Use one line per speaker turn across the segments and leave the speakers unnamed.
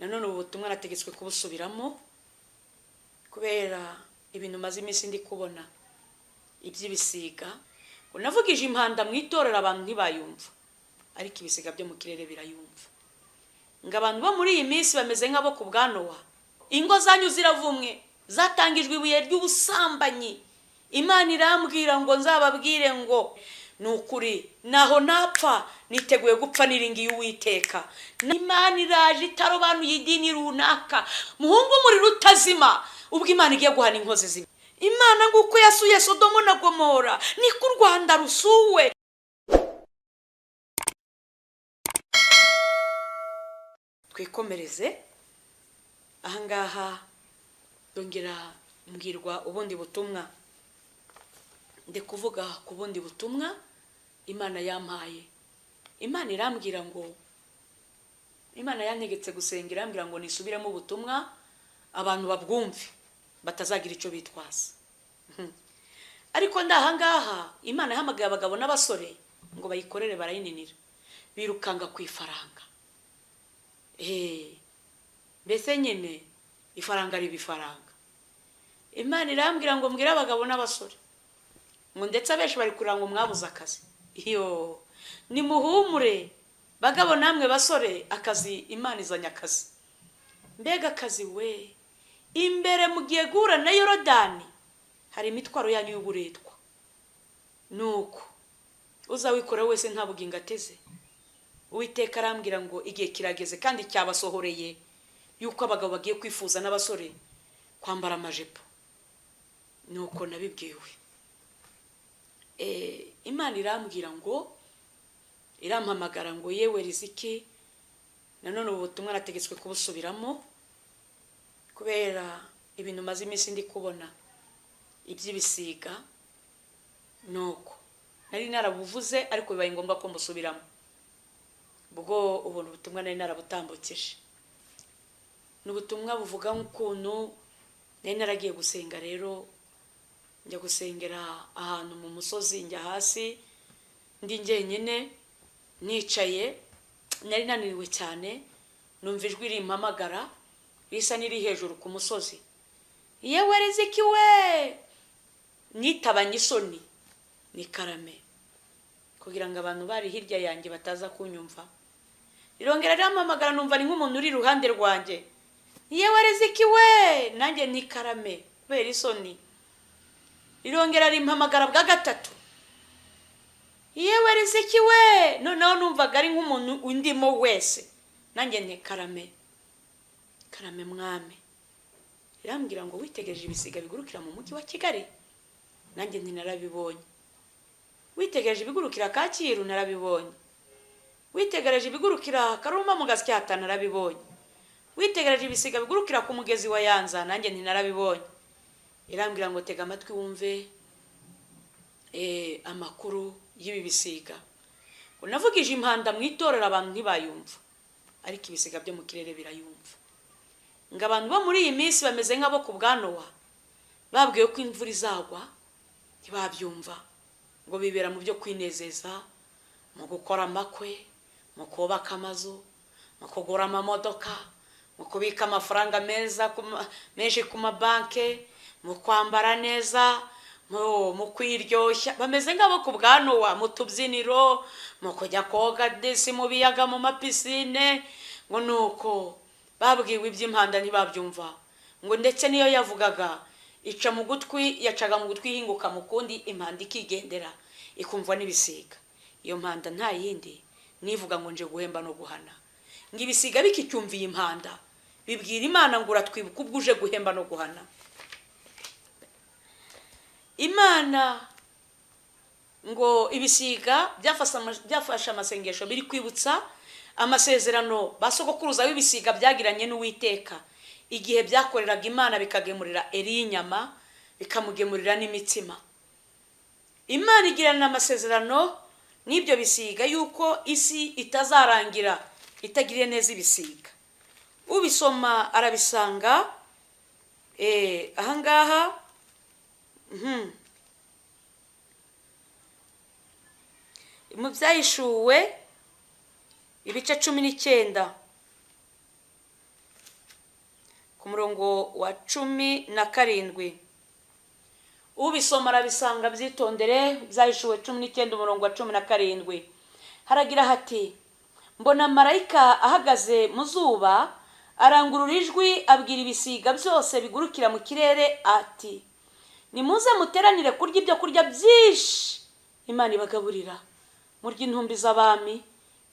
Nanone ubu butumwa nategetswe kubusubiramo kubera ibintu maze iminsi ndi kubona iby'ibisiga. Ngo navugije impanda mu itorero, abantu ntibayumva, ariko ibisiga byo mu kirere birayumva. Ngo abantu bo muri iyi minsi bameze nk'abo ku bwa Nowa. Ingo zanyu ziravumwe, zatangijwe ibuye ry'ubusambanyi. Imana irambwira ngo nzababwire ngo ni ukuri, naho napfa niteguye gupfa niringiye Uwiteka. Imana iraje itarobanuye idini runaka. Muhungu, umuriro utazima ubwo Imana igiye guhana inkozi zimwe. Imana nguko yasuye Sodomo na Gomora, niko u Rwanda rusuwe. Twikomereze ahangaha. Ndongera mbwirwa ubundi butumwa, ndi kuvuga ku bundi butumwa Imana yampaye. Imana irambwira ngo, Imana yantegetse gusenga, irambwira ngo nisubiremo ubutumwa abantu babwumve, batazagira icyo bitwaza. Ariko ndahangaha, Imana yahamagaye abagabo n'abasore ngo bayikorere, barayininira, birukanga ku ifaranga. Mbese nyine ifaranga riba ifaranga. Imana irambwira ngo mbwire abagabo n'abasore ngo ndetse abenshi bari kurira ngo mwabuze akazi. Iyo nimuhumure bagabo namwe basore, akazi, Imana izanye akazi. Mbega akazi we! Imbere mugiye guhura na Yorodani, hari imitwaro yanyu y'uburetwa. Nuko uzawikora wese nta bugingo ateze. Uwiteka arambwira ngo igihe kirageze kandi cyabasohoreye yuko abagabo bagiye kwifuza n'abasore kwambara amajipo. Nuko nabibwiwe. Imana irambwira ngo, irampamagara ngo: "Yewe Riziki." Nanone ubu butumwa nategetswe kubusubiramo kubera ibintu maze iminsi ndi kubona iby'ibisiga. Nuko nari narabuvuze, ariko bibaye ngombwa ko mbusubiramo. Ubwo ubuntu butumwa nari narabutambukije, ni ubutumwa buvuga nk'ukuntu nari naragiye gusenga. Rero njya gusengera ahantu mu musozi, njya hasi ndi njyenyine, nicaye, nari nananiwe cyane. Numva ijwi rimpamagara risa n'iri hejuru ku musozi: "Yewe Riziki we!" Nitabanye isoni ni karame, kugira ngo abantu bari hirya yanjye bataza kunyumva. Rirongera rirampamagara, numva ni nk'umuntu uri iruhande rwanjye: "Yewe Riziki we!" Nanjye ni karame kubera isoni. Rirongera rimpamagara bwa gatatu: "Yewe Riziki we!" Noneho numvaga ari nk'umuntu undimo wese. Nanjye nti: "Karame, karame mwami." Irambwira ngo: "Witegereje ibisiga bigurukira mu mujyi wa Kigali?" Nanjye nti: "Narabibonye." "Witegereje ibigurukira Kacyiru?" "Narabibonye." "Witegereje ibigurukira Karuma mu Gasyata?" "Narabibonye." "Witegereje ibisiga bigurukira ku mugezi wa Yanza?" Nanjye nti: "Narabibonye." Irambwira ngo: "Tega amatwi wumve amakuru y'ibi bisiga." Ngo navugije impanda mu itorero, abantu ntibayumva, ariko ibisiga byo mu kirere birayumva. Ngo abantu bo muri iyi minsi bameze nk'abo ku bwa Nowa. Babwiwe ko imvura izagwa, ntibabyumva, ngo bibera mu byo kwinezeza, mu gukora amakwe, mu kubaka amazu, mu kugura amamodoka, mu kubika amafaranga meza menshi ku mabanke, mu kwambara neza, mu kwiryoshya. Bameze nk'abo ku bwa Nowa, mu tubyiniro, mu kujya koga desi mu biyaga, mu mapisine. Ngo ni uko babwiwe iby'impanda ntibabyumva, ngo ndetse niyo yavugaga ica mu gutwi, yacaga mu gutwi ihinguka mu kundi, impanda ikigendera ikumvwa n'ibisiga. Iyo mpanda nta yindi, nivuga ngo: "Nje guhemba no guhana." Ngo ibisiga bikicyumviye impanda, bibwira Imana ngo: "Uratwibuka ubwo uje guhemba no guhana." Imana ngo ibisiga byafashe amasengesho, biri kwibutsa amasezerano ba sogokuruza w'ibisiga byagiranye n'Uwiteka igihe byakoreraga Imana, bikagemurira Eliya inyama, bikamugemurira n'imitsima. Imana igirana amasezerano n'ibyo bisiga yuko isi itazarangira itagiriye neza ibisiga. Ubisoma arabisanga ahangaha. Mu Byahishuwe ibice 19. Ku murongo wa 17, ubisoma arabisanga, byitondere. Byahishuwe 19, umurongo wa 17, haragira hati: "Mbona marayika ahagaze mu zuba, arangurura ijwi, abwira ibisiga byose bigurukira mu kirere ati: 'Nimuze muteranire kurya ibyo kurya byinshi Imana ibagaburira, murya intumbi z'abami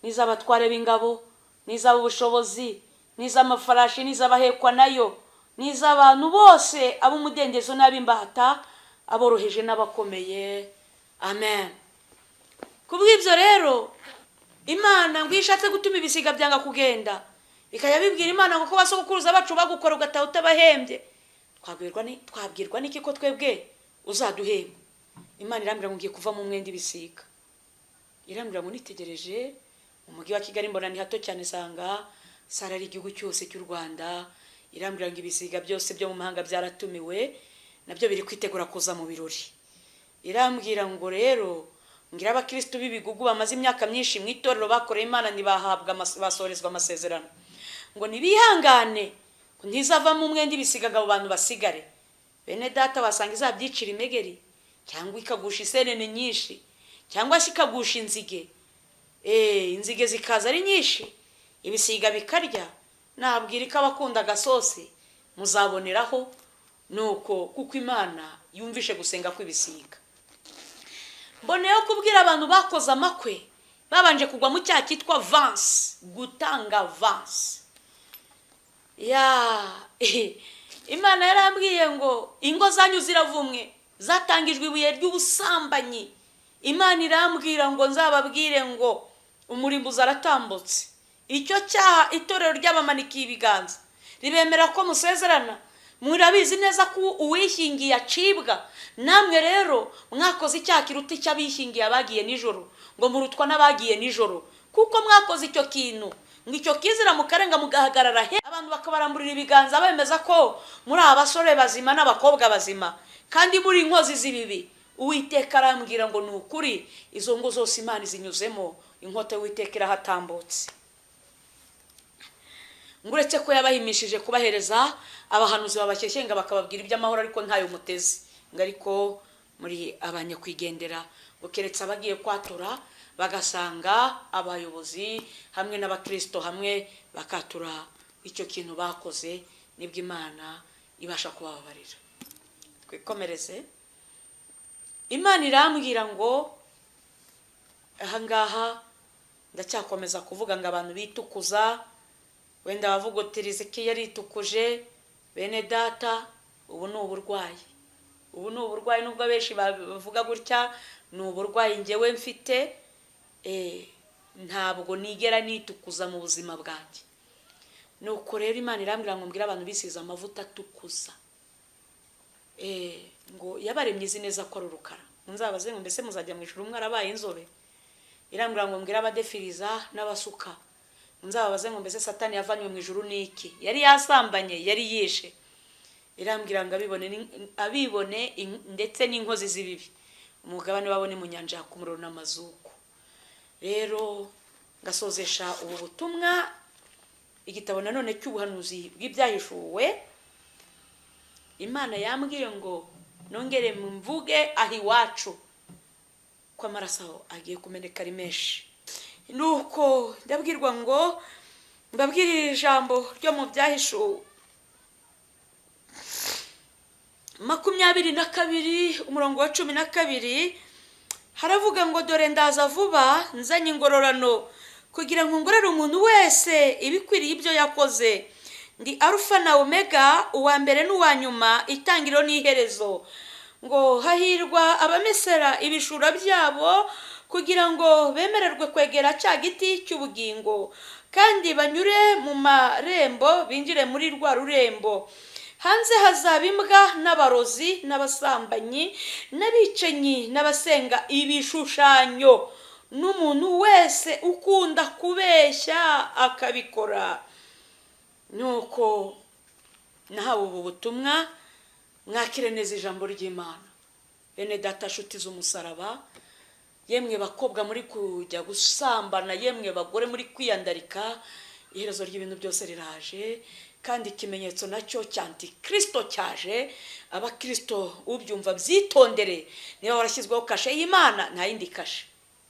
n'iz'abatware b'ingabo n'iz'ab'ubushobozi n'iz'amafarashi n'iz'abahekwa nayo n'iz'abantu bose, ab'umudendezo n'ab'imbata, aboroheje n'abakomeye.'" Amen. Ku bw'ibyo rero, Imana ngo iyo ishatse gutuma ibisiga byanga kugenda, bikajya bibwira Imana ngo: "Ko basogokuruza bacu bagukora ugataha utabahembye, twabwirwa n'iki ko twebwe uzaduhemba?" Imana irambwira ngo ngiye kuva mu mwenda ibisiga. Irambwira ngo nitegereje umujyi wa Kigali, mbona ni hato cyane, nsanga sara ari igihugu cyose cy'u Rwanda. Irambwira ngo ibisiga byose byo mu mahanga byaratumiwe, nabyo biri kwitegura kuza mu birori. Irambwira ngo rero ngira abakirisitu b'ibigugu bamaze imyaka myinshi mu itorero, bakoreye Imana ntibahabwa basohorezwa amasezerano, ngo ntibihangane, ngo ntizavamo umwenda ibisiga, ngo abo bantu basigare. Bene data, wasanga izabyicira imegeri, cyangwa ikagusha isenene nyinshi, cyangwa se ikagusha inzige, inzige zikaza ari nyinshi, ibisiga bikarya. Nabwira ko abakunda agasosi muzaboneraho nuko, kuko Imana yumvishe gusenga kw'ibisiga. Mboneyeho kubwira abantu bakoze amakwe babanje kugwa mu cyaha cyitwa avance, gutanga avance. Ya Imana yarambwiye ngo ingo zanyu ziravumwe, zatangijwe ibuye ry'ubusambanyi. Imana irambwira ngo nzababwire ngo umurimbuzi aratambutse. Icyo cyaha, itorero ryabamanikiye ibiganza, ribemera ko musezerana, murabizi neza ko uwishingiye acibwa. Namwe rero mwakoze icyaha kiruta icy'abishingiye abagiye nijoro, ngo murutwa n'abagiye nijoro, kuko mwakoze icyo kintu, ngo icyo kizira mukarenga, mugahagarara he, abantu bakabaramburira ibiganza, bemeza ko muri abasore bazima n'abakobwa bazima, kandi muri inkozi z'ibibi. Uwiteka arambwira ngo ni ukuri, izo ngo zose Imana izinyuzemo, inkota y'Uwiteka irahatambutse. Ngo uretse ko yabahimishije kubahereza abahanuzi babashyeshyenga, bakababwira iby'amahoro, ariko ntayo muteze, ngo ariko muri abanyakwigendera, ngo keretse abagiye kwatura bagasanga abayobozi hamwe n'abakirisito hamwe, bakatura icyo kintu bakoze, nibwo Imana ibasha kubababarira. Twikomereze. Imana irambwira ngo ahangaha ndacyakomeza kuvuga ngo abantu bitukuza, wenda bavuga uti: "Riziki yaritukuje." Bene data, ubu ni uburwayi, ubu ni uburwayi. Nubwo abenshi bavuga gutya, ni uburwayi ngewe mfite. Ntabwo nigera nitukuza mu buzima bwanjye. Nuko rero Imana irambwira ngo mbwire abantu bisize amavuta atukuza, ngo yabaremye izi neza ko ari urukara. Nzabaze ngo: "Mbese muzajya mu ijuru mwarabaye inzobe?" Irambwira ngo mbwire abadefiriza n'abasuka, nzababaze ngo: "Mbese Satani yavanywe mu ijuru n'iki? Yari yasambanye? Yari yishe?" Irambwira ngo abibone ndetse n'inkozi z'ibibi, umugabane wabo ni mu nyanja yaka umuriro n'amazuku. Rero ngasozesha ubu butumwa igitabo nanone cy'ubuhanuzi bw'ibyahishuwe. Imana yambwiye ngo nongere mvuge aho iwacu ko amaraso agiye kumeneka ari menshi. Nuko ndabwirwa ngo mbabwire ijambo ryo mu Byahishuwe 22, umurongo wa 12, haravuga ngo: "Dore ndaza vuba, nzanye ingororano kugira ngo ngorere umuntu wese ibikwiriye ibyo yakoze. Ndi Arufa na Omega, uwa mbere n'uwa nyuma, itangiriro n'iherezo." Ngo hahirwa abamesera ibishura byabo, kugira ngo bemererwe kwegera cya giti cy'ubugingo, kandi banyure mu marembo binjire muri rwa rurembo. Hanze hazaba imbwa n'abarozi n'abasambanyi n'abicanyi n'abasenga ibishushanyo n'umuntu wese ukunda kubeshya akabikora. Nuko nahawe ubu butumwa. Mwakire neza ijambo ry'Imana, bene data, nshuti z'umusaraba. Yemwe bakobwa muri kujya gusambana, yemwe bagore muri kwiyandarika. Iherezo ry'ibintu byose riraje, kandi ikimenyetso nacyo cya antikirisito cyaje. Abakirisito, ubyumva byitondere. Niba warashyizweho kashe y'Imana, nta yindi kashe.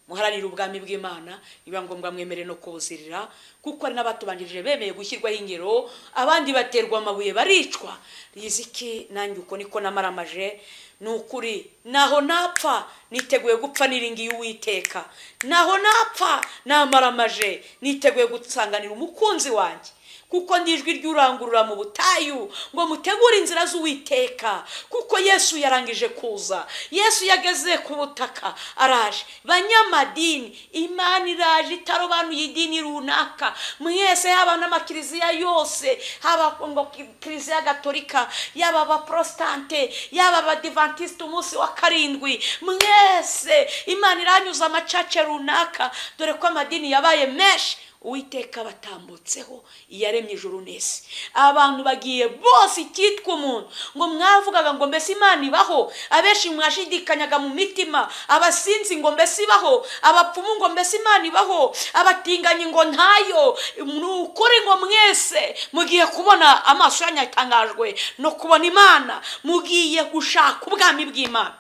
Muharanire ubwami bw'Imana, niba ngombwa mwemere no kubuzirira, kuko hari n'abatubanjirije bemeye gushyirwaho ingero, abandi baterwa amabuye baricwa. Riziki, nanjye uko niko namaramaje. Ni ukuri, naho napfa niteguye gupfa niringiye Uwiteka. Naho napfa namaramaje, niteguye gusanganira umukunzi wanjye, kuko ndi ijwi ry'urangurura mu butayu ngo mutegure inzira z'Uwiteka, kuko Yesu yarangije kuza. Yesu yageze ku butaka, araje. Banyamadini, Imana iraje itarobanuye idini runaka. Mwese, haba n'amakiliziya yose, haba ngo Kiliziya Gatolika, yaba Abaporositante, yaba Abadivantisite umunsi wa karindwi, mwese Imana iranyuza amacace runaka. Dore ko amadini yabaye menshi. Uwiteka batambutseho, iyaremye ijuru n'isi. Abantu bagiye bose, icyitwa umuntu. Ngo mwavugaga ngo mbese Imana ibaho? Abenshi mwashidikanyaga mu mitima. Abasinzi ngo mbese ibaho? Abapfumu ngo mbese Imana ibaho? Abatinganyi ngo ntayo. Ni ukuri, ngo mwese mugiye kubona, amaso yanyu atangajwe no kubona Imana. Mugiye gushaka ubwami bw'Imana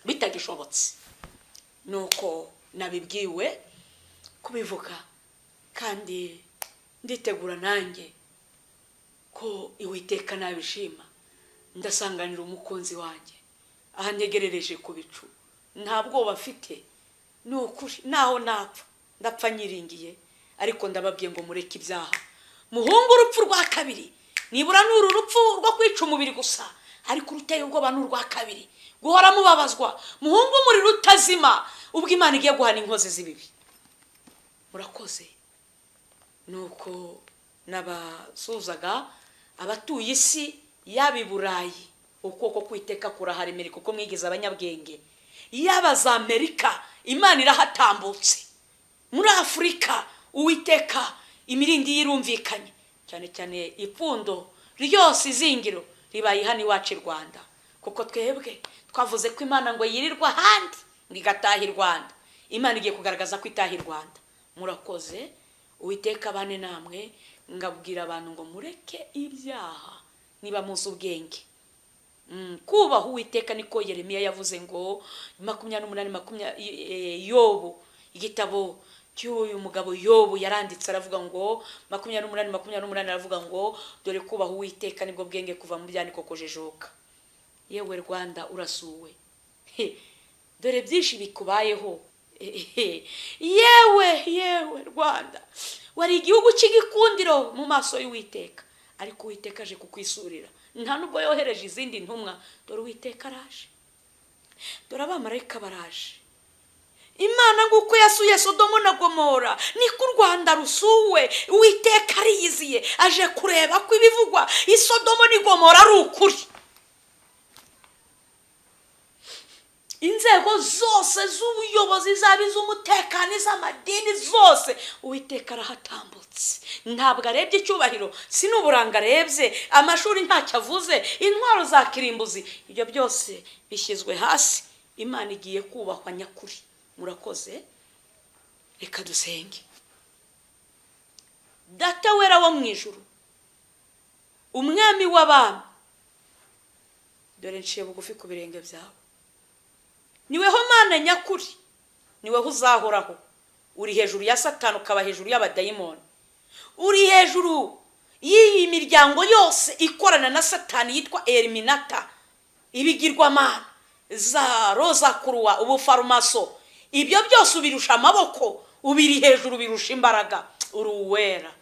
bitagishobotse. Nuko nabibwiwe kubivuga, kandi nditegura nanjye ko Iwiteka nabishima ndasanganira umukunzi wanjye aha ntegerereje ku bicu. Nta bwoba mfite, ni ukuri. Naho napfa, ndapfa nyiringiye. Ariko ndababwiye ngo mureke ibyaha, muhunge urupfu rwa kabiri. Nibura ni uru rupfu rwo kwica umubiri gusa, ariko uruteye ubwoba ni urwa kabiri, guhora mubabazwa. Muhunge umuriro utazima ubwo Imana igiye guhana inkozi z'ibibi. Murakoze. Nuko nabasuhuzaga abatuye isi, yaba i Burayi, ukuboko kw'Iteka kuraharemere, kuko mwigize abanyabwenge. Yaba za Amerika, Imana irahatambutse. Muri Afurika, Uwiteka imirindi yirumvikanye cyane cyane. Ipfundo ryose, izingiro ribaye hano iwacu i Rwanda, kuko twebwe twavuze ko Imana ngo yirirwa ahandi ngo igataha i Rwanda. Imana igiye kugaragaza ko itaha i Rwanda. Murakoze, Uwiteka abane namwe. Ngabwira abantu ngo mureke ibyaha niba muzi ubwenge. Kubaha Uwiteka niko Yeremiya yavuze ngo 28 20, Yobu, igitabo cy'uyu mugabo Yobu yaranditse, aravuga ngo 28 28, aravuga ngo dore kubaha Uwiteka nibwo bwenge, kuva mu byaha niko kujijuka. Yewe Rwanda, urasuwe. He, dore byinshi bikubayeho. Yewe, yewe Rwanda, wari igihugu cy'igikundiro mu maso y'Uwiteka, ariko Uwiteka aje kukwisurira. Nta nubwo yohereje izindi ntumwa. Dore Uwiteka araje, dore abamarayika baraje. Imana nguko yasuye Sodomo na Gomora, niko u Rwanda rusuwe. Uwiteka ariyiziye, aje kureba ko ibivugwa i Sodomo n'i Gomora ari ukuri. Inzego zose z'ubuyobozi, zaba iz'umutekano, iz'amadini, zose, Uwiteka arahatambutse. Ntabwo arebye icyubahiro, si n'uburanga arebye, amashuri ntacyo avuze, intwaro za kirimbuzi, ibyo byose bishyizwe hasi. Imana igiye kubahwa nyakuri. Murakoze, reka dusenge. Data wera wo mu ijuru, Umwami w'abami, dore nciye bugufi ku birenge byawe. Niweho Mana nyakuri, niweho uzahoraho. Uri hejuru ya Satani, ukaba hejuru y'abadayimoni, uri hejuru y'iyi miryango yose ikorana na Satani yitwa Eliminata, ibigirwamana, za roza kuruwa, ubufarumaso, ibyo byose ubirusha amaboko, ubiri hejuru, ubirusha imbaraga. Uri uwera.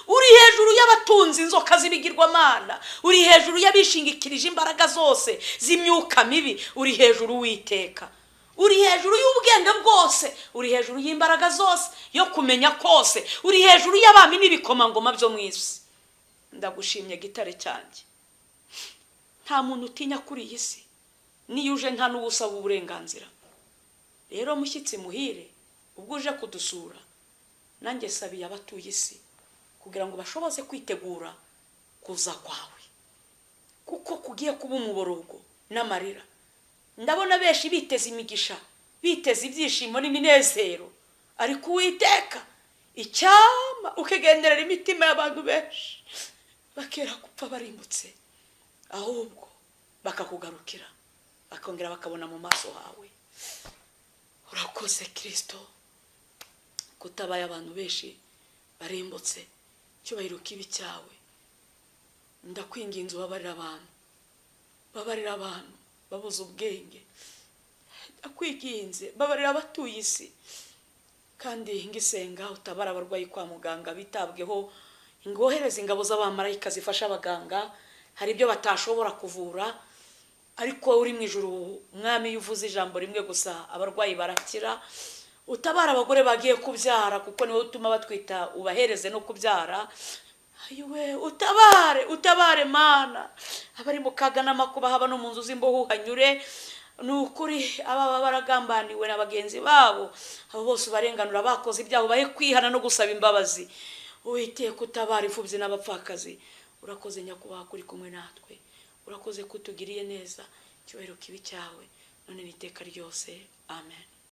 Uri hejuru y'abatunze inzoka z'ibigirwamana, uri hejuru y'abishingikirije imbaraga zose z'imyuka mibi. Uri hejuru, Uwiteka, uri hejuru y'ubwenge bwose, uri hejuru y'imbaraga zose, yo kumenya kose, uri hejuru y'abami n'ibikomangoma byo mu isi. Ndagushimye, gitare cyanjye. Nta muntu utinya kuri iyi si, niyo uje nta n'uwusaba uburenganzira. Rero mushyitsi muhire, ubwo uje kudusura, nanjye sabiye abatuye isi kugira ngo bashoboze kwitegura kuza kwawe, kuko kugiye kuba umuborogo n'amarira. Ndabona benshi biteze imigisha, biteze ibyishimo n'iminezero, ariko Uwiteka icyampa. Ukagenderera imitima y'abantu benshi bakera gupfa barimbutse, ahubwo bakakugarukira, bakongera bakabona mu maso hawe. Urakoze Kirisito kutabaye abantu benshi barimbutse. Icyubahiro kibi cyawe. Ndakwinginze ubabarira abantu, babarira abantu babuze ubwenge. Ndakwinginze, babarira abatuye isi. Kandi ngisenga, utabara abarwayi kwa muganga bitabweho, ngohereze ingabo z'abamarayika zifasha abaganga. Hari ibyo batashobora kuvura, ariko uri mu ijuru Mwami, iyo uvuze ijambo rimwe gusa abarwayi barakira. Utabara abagore bagiye kubyara, kuko niwe utuma batwita, ubahereze no kubyara. Ayiwe, utabare, utabare Mana abari mu kaga n'amakuba, haba no mu nzu z'imbohe uhanyure. Ni ukuri, ababa baragambaniwe na bagenzi babo, abo bose ubarenganura. Bakoze ibyaha ubahe kwihana no gusaba imbabazi. Uwiteka, utabara imfubyi n'abapfakazi. Urakoze Nyakubahwa kuri kumwe natwe, urakoze ko utugiriye neza. Icyubahiro kibi cyawe none n'iteka ryose. Amen.